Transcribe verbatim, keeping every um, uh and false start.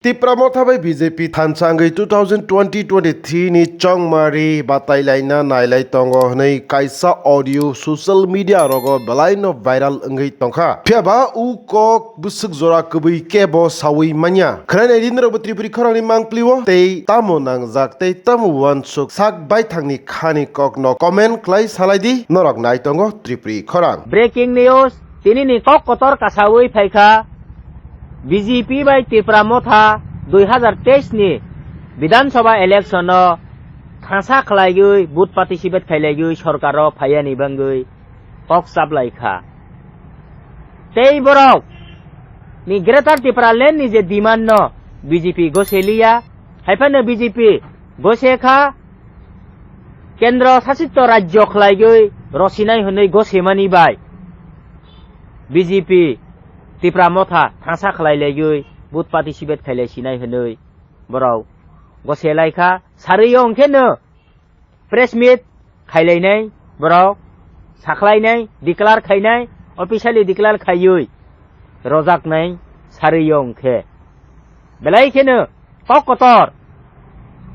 Tipra Motha bai B J P thansa wngwi two thousand twenty twenty-three ni chongmari batai laina nailai tongo hwnwi kaisa audio social media rogo belai no viral wngwi tongkha. Phiya ba u kok bwswk jora kwbwi kebo sawi manya. Khwnai nai di norokbo Tripuri khorang ni mangpli o tei tamo nangjak tei tamo uansuk sak baithang ni kha ni kok no comment khlai salai di norok nai tongo Tripuri khorang. Breaking news, tini ni kok kotor kasawi phaikha. B J P bai Tipra Motha dui hazar teis ni Bidhan Sabha election o thansa khlaiwi vote participate khailaiwi sorkar o phaiya ni bangwi kok chaplai kha. Tei borok ni Greater Tipraland ni je demand no B J P gose liya, hai phano B J P gose kha, kendro sasito rajyo khlaiwi rosinai hwnwi gose mani bai B J P Tipra Motha thansa khlai laiwi vote participate khailai sinai hwnwi borok gose lai kha. Sarwi o hwnkhe no press meet khailainai borok sakhlainai declare khainai officially declare khaiwi rojaknai sarwi o hwnkhe belai kheno kok kotor